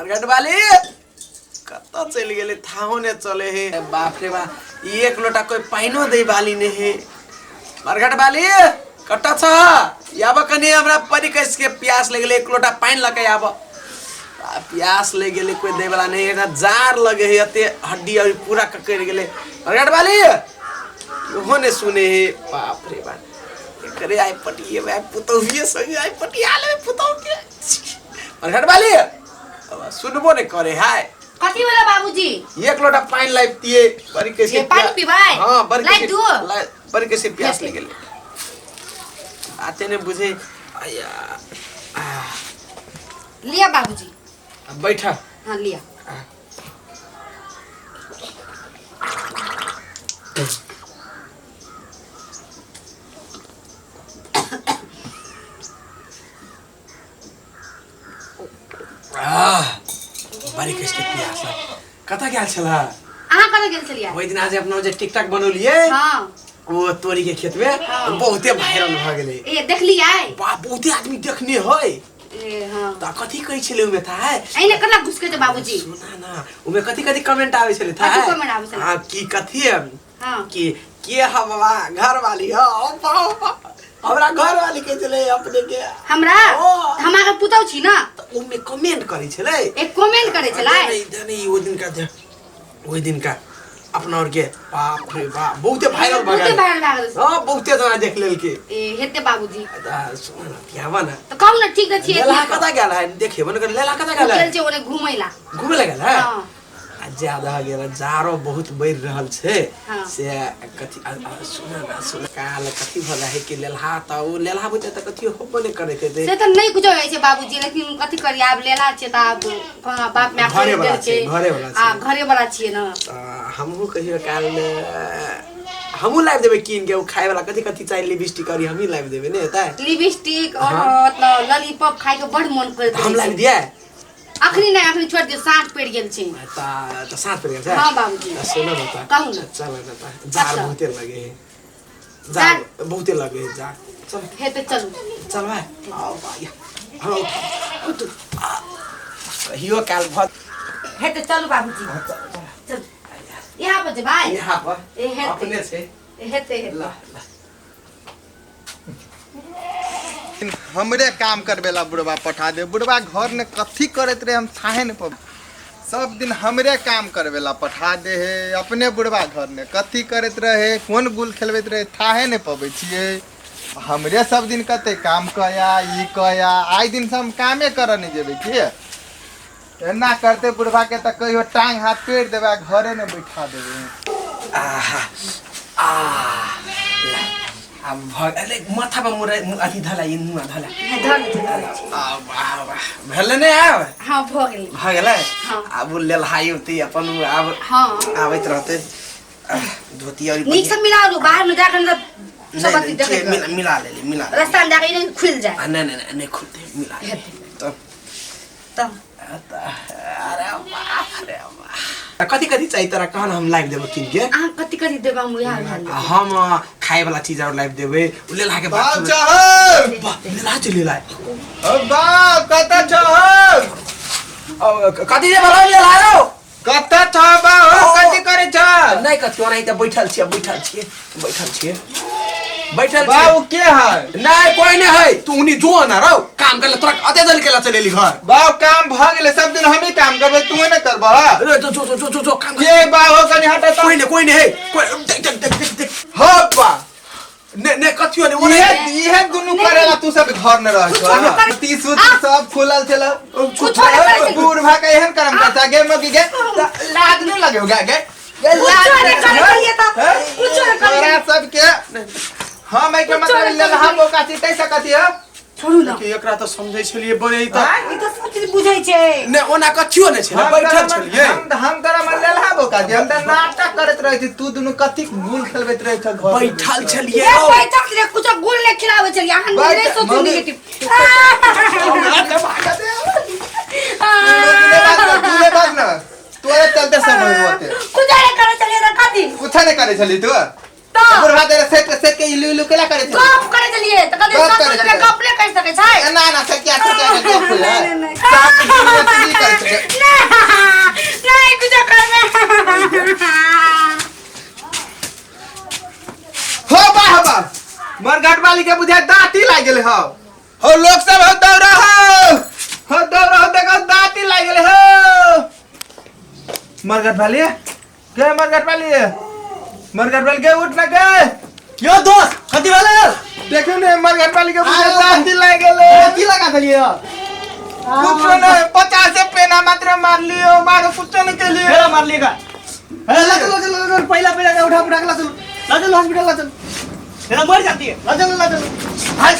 मरघट वाली कतऽ चलि गेलै थाहो ने चले हे। बाप रे बा, ई एक लोटा कोई पानिओ दै वाली ने हे। मरघट वाली कतऽ छ? आब कनि हमरा परी कस के प्यास लागि गेलै, एक लोटा पानि लऽ के आब। आ, प्यास लागि गेलै, कोई दै वाला नहि। एकरा जार लगे हे, एते हड्डी अभी पूरा ककड़ि गेलै। मरघट वाली इहो ने सुने हे। बाप रे बाप, एकरे आइ पटिएबै, आइ पुतहुए संगे आइ पटिया लेबै पुतहु के। मरघट वाली अब सुनबो नहि करे है। कथी भेलै बाबूजी? एक लोटा पानि लाबितियै बड़ी कैसे। ए, पानि पीबै? हाँ, बड़ी लाबि कैसे दू? बड़ी कैसे प्यास लागि गेलै, आते ने बुझे। आया। लिया बाबूजी। अब बैठा। हाँ, लिया। आह, बड़ी कैसे प्यास लग। कतऽ गेल छला? अहाँ कतऽ गेल छलियै? ओहि दिना जे अपना जे टिकटॉक बनौलियै, ओ तोरी के खेत में, बहुते वायरल भऽ गेलै। ए, देखलियै? बा, बहुते आदमी देखने है। ए हाँ। तऽ कथी कहै छलै ओहिमे था? एने कना घुसके छै बाबूजी? सुना ना, ओहिमे कथी कथी कमेंट आबै छलै था? कथी comment आबै छलै? हाँ, की कथी है? हाँ। कि के ह बाबा घर वाली ह? ओ बाबा, हमरा घर वाली कहै छलै अपने के। हमरा? ओ। हम अहाँके पुतहु छी ना। तऽ ओहिमे कमेंट करै छलै। एक कमेंट करै छलै? नहीं, नहीं, ओहि दिन का ओहि दिन का अपना और के, बाप रे बाप, बहुते वायरल भऽ बहुते गेल। वायरल भए गेल। हाँ, बहुते जना देख लेलकै। ए, हेतै बाबूजी। तऽ सुन ना, पियाबा ना। तऽ कहू ने, ठीक तऽ छियै। लेला कतऽ गेल है? देखेबो ने कर, लेला कतऽ गेल है? गेल छै ओने घुमै ला। घुमै ला गेल है? हाँ। आ ज्यादा गेल, जाड़ो बहुत बढ़ि रहल छै। से कथी सुन ना, सुन, काल कथी भऽ है कि लेलहा तऽ ओ लेलहा बुझे तऽ कथी होबो नहि करैत हेतै। से तऽ नहि कुछो होइ छै बाबूजी, लेकिन कथी करी, आब लेला छै तऽ आब कोना बाप माय घरे खरीद वाला देलकै। छै, घरे वाला छै। आ घरे वाला छियै ने। तऽ हमहूँ कहियो काल हमहूँ लाबि देबै कीन के, ओ खाय वाला कथी कथी चाही, लिपस्टिक आर हमही लाबि देबै ने हेतै? लिपस्टिक और मतलब लॉलीपॉप खाय के बड़ मन करैत हम रहै लाबि छै। दियै? अखनी नहि, अखनी छोड़ि दियौ, साँझ पड़ि गेल छै। तऽ साँझ पड़ि गेल छै। हाँ बाबूजी। तऽ सुनऽ ने तऽ। कहू ने। चल ने तऽ, जाड़ अच्छा। बहुते लगे है, जाड़ बहुते लगे है, जाड़, चल। हेतै, चलू। चल भाइ, आओ भाइ, हमरा उठा, उठ। आ, कहियो काल भऽ हेतै, चलू बाबूजी, चलू। यहाँ पर जेबै? यहाँ पर। ए, हेतै। अपने छै। हेतै, हेतै। ल ल। हमरे काम करबेला बुढ़बा पठा दे। बुढ़बा घर ने कथी करैत रहे, हम थाहे ने पब। सब दिन हमरे काम करबेला पठा दे हे। अपने बुढ़बा घर ने कथी करैत रहे, कोन गुल खेलबैत रहे, थाहे ने पबै छियै। हमरे सब दिन कते काम कया ई कया। आइ दिन से हम कामे करऽ नहि जेबै। के एना करते बुढ़बा के तऽ कहियो टांग हाथ तोड़ि देबै आ घरे ने बैठा देबै। आहा आ ला, आब भऽ गेलै। माथा पर मुरै अथी धला, ई नुआ धला। है, धर लै छी, धर लै छी। आ वाह वाह, भेलै ने आब? हाँ, भऽ गेलै। भऽ गेलै। हाँ। आब ओ लेलहाइ औतै अपन, ओ आब आबैत रहतै। आह, धोती और नीक से मिला लो, बाहर में जाकर सब नहीं, अथी नहीं, देखै ठीक, मिला मिला लेली, मिला लेली। रास्ता में जाकर ई खुलि जाए। आ, नहीं नहीं नहीं नहीं खुलते, मिला लेली। तब तब अरे बाप रे बाप, कथी कथी चाहिए तोरा कहन, हम लाबि देबो कीन के। अहाँ कथी कथी देब, हम उएह उएह लेब। आ हम खाए वाला चीज और लाबि देबै। उ लेला के बाप बाद चाहब। वाह, लेला चलि लेला। ओ बाप, कतऽ छह? कथी जे बोला लेला रौ? कतऽ छह बाप हो, कथी करै छह? नहि कथी, ओनाहिते बैठल छियै, बैठल छियै, बैठल छियै, बैठल छियै। बाबू के है? नहीं, कोई नहीं है, तू उनी जो ना रहो, काम कर ले। तोरा अते जल्दी केला चले ली घर? बाबू, काम भऽ गेलै। सब दिन हमही काम करबै, तू ने करबह? अरे जो जो जो जो जो, काम कर। के बाबू, कनि हट तऽ। कोई नहीं, कोई नहीं है, कोई देख देख देख देख देख। हँ बा। ने ने, कथियो नहीं, वो इहे नहीं। इहे दुनू करेला तू सब घर न रह कुछो छौ। ती सूती सब खुलल छल। कुछो नहि करै छलै। बूढ़ भा के एहन करम करता गे मगी गे, लाज नहीं लगे गे गे गे? कुछो नहि करै छलियै तऽ, कुछो नहि करै। तोरा सबके हम एहि के कुछो मतलब नहि लेलहा करै। बोका छी तै सकत है। छोड़ू ने। देखियौ, एकरा तऽ समझै छलियै बड़े ई तऽ आँय? ई तऽ सब चीज बुझै छै। ने ओना कथियो नहि छलै, हम बैठल तोरा छलियै। हम तोरा मन लेलहा बोका छी? हम तऽ नाटक करैत रहै छी, तू दुनू कथी गुल खेलबैत रहै छ घर में? बैठल छलियै ए, रौ। बैठल छलियै, कुछो गुल नहि खिलाबै छलियै अहाँ। बैठ- नहि सोचू मम्मी। निगेटिव। तूने बात ना, तूने बात ना, तोरे चलते सब होते। कुछो नहि करै छलियै तऽ कथी? कुछ नहीं करे छली तू। तऽ बुढ़वा दे से से के इलू इलू केला करे छै गप करे चलिए तऽ कहलिए गप सब करे के छलियै। गप नहि कहि सकै छै। ना ना से क्या से क्या गप होय नहीं, नहीं, नहीं। साफ की करे छै। नहीं नहीं, कुछ करबे। हो वाह वाह, मरघट वाली के बुझाय दांती लाग गेल हो। हो लोग सब हो दौड़ा हो, हो दौड़ा हो, देखो दांती लाग गेल हो। मरघट वाली के, मरघट वाली, मरघट वाली के उठ ना के। यो दोस्त कथी भेलै यौ? देखियो ने मरघट वाली के बुझाय आरो। दांती लाग गेल। की लगा देलियै यौ? कुछो नहीं, 50 पेना मात्र मार लियो, मारो कुछो नहीं के लिए। फेर मारलियै का? हे ला चल चल चल, पहिला पहिला के उठा उठा के ला चल, ला चल हॉस्पिटल ला चल, मेरा मर जाती है, ला चल ला चल। हाय।